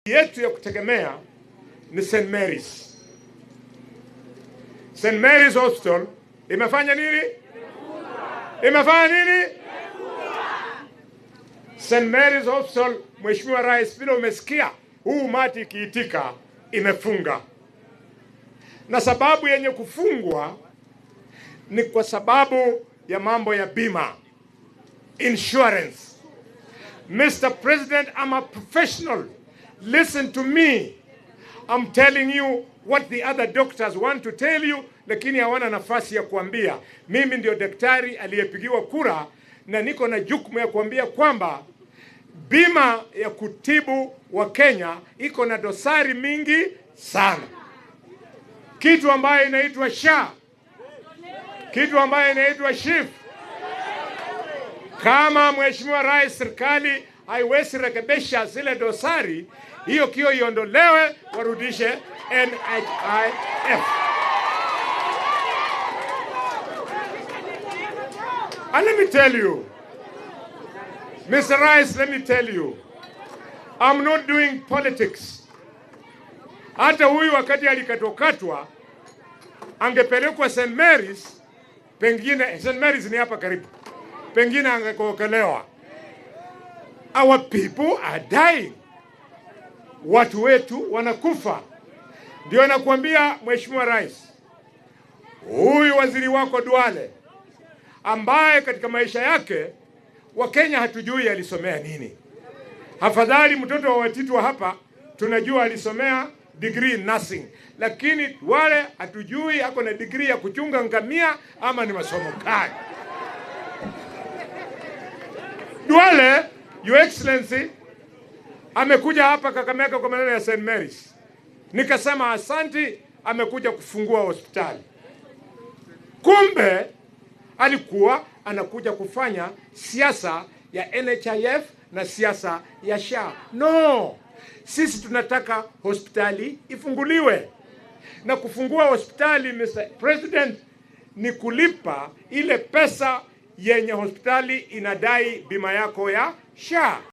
Yetu ya kutegemea ni St Mary's. St Mary's Hospital imefanya nini? Imefanya nini? St Mary's Hospital, Mheshimiwa Rais, vile umesikia huu umati ikiitika, imefunga. Na sababu yenye kufungwa ni kwa sababu ya mambo ya bima, insurance. Mr. President, I'm a professional. Listen to me. I'm telling you what the other doctors want to tell you, lakini hawana nafasi ya kuambia. Mimi ndio daktari aliyepigiwa kura na niko na jukumu ya kuambia kwamba bima ya kutibu Wakenya iko na dosari mingi sana, kitu ambayo inaitwa SHA, kitu ambayo inaitwa SHIF. Kama Mheshimiwa Rais, serikali haiwezi rekebisha zile dosari, hiyo kio iondolewe, warudishe NHIF. And let me tell you, Mr. Rais, let me tell you, I'm not doing politics. Hata huyu wakati alikatwakatwa angepelekwa St. Mary's, pengine St. Mary's ni hapa karibu, pengine angekookelewa. Our people are dying, watu wetu wanakufa. Ndio nakuambia Mheshimiwa Rais, huyu waziri wako Duale ambaye katika maisha yake Wakenya hatujui alisomea nini. Afadhali mtoto wa Watitu wa hapa tunajua alisomea degree in nursing, lakini Duale hatujui ako na degree ya kuchunga ngamia ama ni masomo gani. Duale, Your Excellency, amekuja hapa Kakamega kwa maneno ya St. Mary's. Nikasema asanti, amekuja kufungua hospitali. Kumbe alikuwa anakuja kufanya siasa ya NHIF na siasa ya SHA. No, sisi tunataka hospitali ifunguliwe, na kufungua hospitali, Mr. President, ni kulipa ile pesa yenye hospitali inadai bima yako ya SHA.